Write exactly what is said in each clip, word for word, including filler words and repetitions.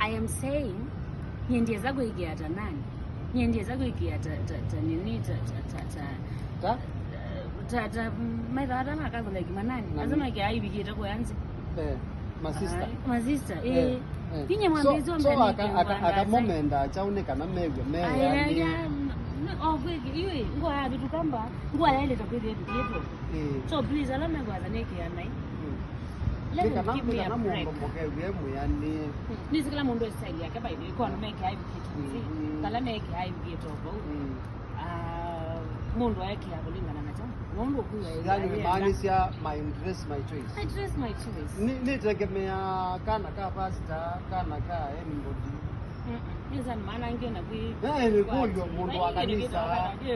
I am saying, niĩ ndiesa kwĩkĩa ta nani? Niĩ ndiesa kwĩkĩa ta, ta, ta nini, ta, ta, ta, ta, Ta? ta, ta, mm, maitha ata ma Catholic manani. Mm. Asa mekĩa aivikĩte kũya nzĩ. Eh, masista. Ai, masista, Eh, eh. eh. Tinye So, mwambĩĩsyo so mbele aka, aka, aka momenda kyaũ nĩ kana mew'e meanĩ. Okwĩkĩ, iwe, ngwa ya vitu kamba, ngwa ya ileta kwĩthĩa vitu yetu. Eh. So please, ala mekwatha nĩkĩa nai. Mm. Let Nĩ them kana, give nĩ me a kana mũndũ break. Mũkew'e mwĩanĩe. Mm. Nĩsĩ kĩla mũndũ e style yake, by the way, kwa andũ mekĩa aivikĩte nzĩ, Mm, mm. kala mekĩa aivikĩte vau. Mm. Ah, mũndũ aekĩa kũlingana na kyaũ. Nũndũ ũkwĩwa Yani, ĩla yenda. Imaanisha my dress, my choice. I dress my choice. Ni, nitegemea kana ka pastor, kana ka anybody. Mm-mm. Nĩsa maana angĩ na kwĩ Eh, nĩ kũlyo mũndũ wa kanisa.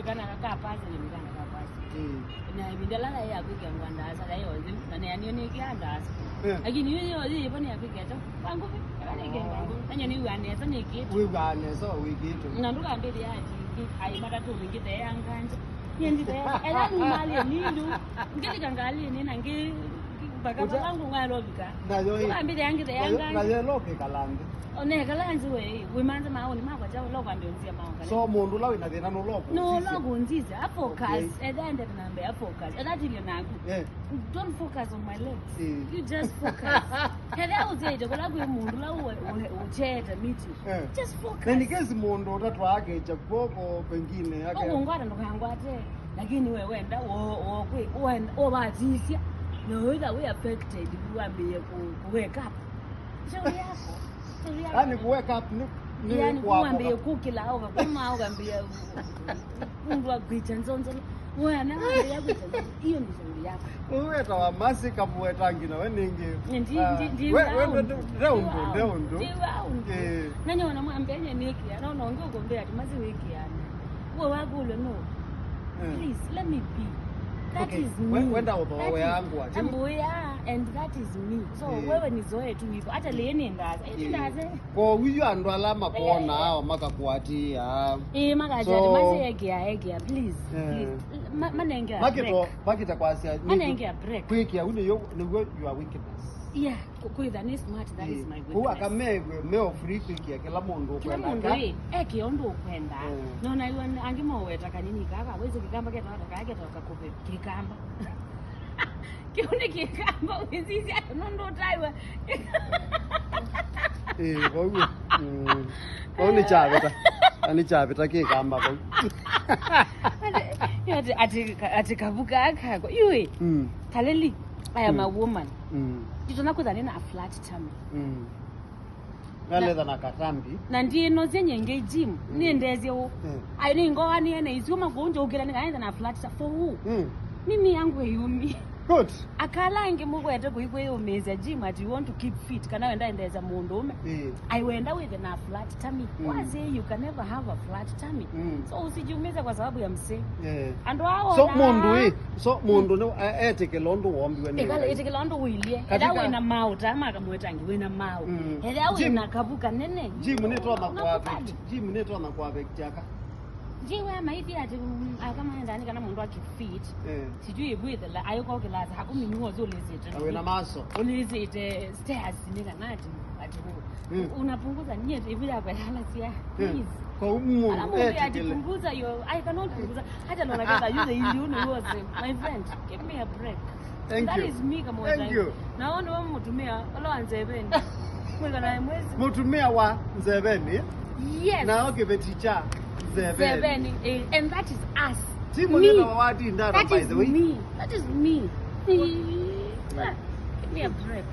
Kana ka pastor, kana ka pastor. Mm. Na ĩvinda ĩla yaĩ ya kwĩkĩa ngũa ndaasa, yaĩ o ĩtheu, na neanĩo nĩkĩa ndaasa. Eh. Lakini yu yo yĩvo nĩ ya kwĩkĩa kyaũ? Kwa ngũvĩ, ĩla nĩkĩa kwa ngũvĩ. Nany'o nĩw'aa nesa nĩkĩtwe. Wĩw'aa nesa wĩkĩtwe. Na ndũkambĩthĩa ati, ai matatũ ngĩtheea nganja. Niĩ nditheea. Ela numalie nindu. Ngĩlika ngalĩnĩ na ngĩ, mpaka Ũte- vala ngũwalovika. Nayo ĩ. Ndũkambĩthĩa ngĩtheea Nayo, nganja. Nayo ĩla ũkĩkala nthĩ. Onekala nzi we, wĩmanze maoni makwa kyaũ, ũla ũkwambĩĩa ũnzia maoni. So, mũndũ ũla wĩna thĩna nũla ũkũnzisya. Nũla ũkũnzisya, a focus. Okay. Etha endete na mbee, a focus. Etha tilio naku. Yeah. Don't focus on my legs. Eh. You just focus. Ethĩa ũsyaĩte kũla kwĩ mũndũ ũla ũe-, ũe-, ũkyeete meeting. Eh. Just focus. Na in case mũndũ ũtatwaa akekya kw'oko pengine ake- Ũkũngwata ndũkangwate. Lakini we wenda, wo-, wo-, kwĩ-, wenda, ũvatisya. Na wĩtha wĩ affected, wambĩĩe kũ-, kũ wake up. Shauri yako. Shauri yako. Yaani, ku wake up nĩ, nĩ Yaani, kuamũka. Wambĩĩe kũkĩla, ũkakoma, ũkambĩĩa mũndũ akwĩkya nzonzolo. Wona, wambĩĩa kwĩkya nzonzolo. Hiyo ni shauri yako. Ũyũ wetawa Mercy Kamũetangi nawe nĩngĩ. Ndi, Ah, ndi, ndi we, we, round. Nde ũndũ, nde ũndũ. Ndi round. Eh. Na nyona mwambĩĩa nĩkĩa, no, no, ngĩ ũkũmbĩĩa ati Mercy wĩkĩana. Uwe wakũlwe no. Eh. Please, let me be. That Okay. is We, me. Wenda ũthooe That is angwa. Ambũĩa, and that is me. So, Eh. wewe nizoee tu hivyo. Hata lĩĩ nĩ ndaza. Ĩti Eh. ndaza. Kwa hiyo andũ ala makuona Eh. ao makakuatia. Ĩĩ, makasya ati So- Mercy ekĩa, ekĩa, please, Eh. please. Ma-, manenge a Makito, break. Makita kwasya, Manenge a break. Kwĩkĩa, u nĩyo, nĩguo your weakness. Yeah, ku-, kwĩtha nĩ smart, that is Eh. my Kũu weakness. Aka me, me free kwĩkĩa kĩla mũndũ Kĩla ũkwenda mũndũ aka. Ĩ, ekĩa ũndũ ũkwenda. Eh. Nona iwe angĩ moweta kanini kaka, wĩsĩ kĩkamba ketawa kaka, ketawa kakũve kĩkamba. Kĩu nĩ kĩkamba, wĩsisya nũndũ ũtaiwe. Ĩĩ, vau. Mm. Vau nĩ kyavĩta. Na nĩ kyavĩta kĩkamba vau. Ati, ati, ati, ati kavuka kakwa. Yui. Mm. Kaleli, I am Mm. a woman. Mm. Nditona kwĩtha nĩna a flat tummy. Mm. Ngaleta na katambi. Na ndinosya nyenge gym, Mm. nĩndesye ũ. Mm. Ai, nĩngoanĩe na isu makũnja ũkĩla nĩkaenda na flat for who? Mm. Mimi yangu ĩyumi. Good. Akala angĩ mũkwete kũikwĩyũmĩĩsya gym ati you want to keep fit, kana wenda endesya mũndũ ũme. Eh. Ai, wenda wĩthe na flat tummy. Mm. Wazee, you can never have a flat tummy. Mm. So usijiumize kwa sababu ya msee. Eh. Andũ ao So, na- mũndũ ĩ, so, mũndũ nĩ, e-, etĩkĩla ũndũ wombiwe nĩ Ĩkala Ngai. Ĩtĩkĩla ũndũ ũilyĩ. Katika- Ethĩa wĩna maũ, ta ma Kamũetangi wĩna maũ. Mm. Ethĩa Gym- wĩna kavu kanene. Gym nĩtonya Unakubali. Kũ-affect, gym nĩtonya kũ-affect aka. Ndiwe maithi ati, mm, aka maendaa nĩ kana mũndũ akifit. Eh. Sijui ĩvwĩthela, ayũka ũkĩlasa, haku minyu wose ũlĩsĩte. Na wĩna maso. Ũlĩsĩte stairs nĩ kana ati, ati Mm. Unapunguza nyie hivi ya kuelala sia. Mm. Please. Kwa huyu mundu, Ala mundu eh, ati tikile. Punguza yo, I cannot punguza. Hata naona kama yule ili unu yote. My friend, give me a break. Thank That you. Is me kama Thank you. Naona wewe mtumia, wala wa nzeveni. Mweka na mwezi. Mutumia wa nzeveni. Yes. Na okay, beticha nzeveni. Nzeveni, eh, and that is us. Timu Me. Ndio wadi ndara, That by is the way. Me. That is me. Give me a break.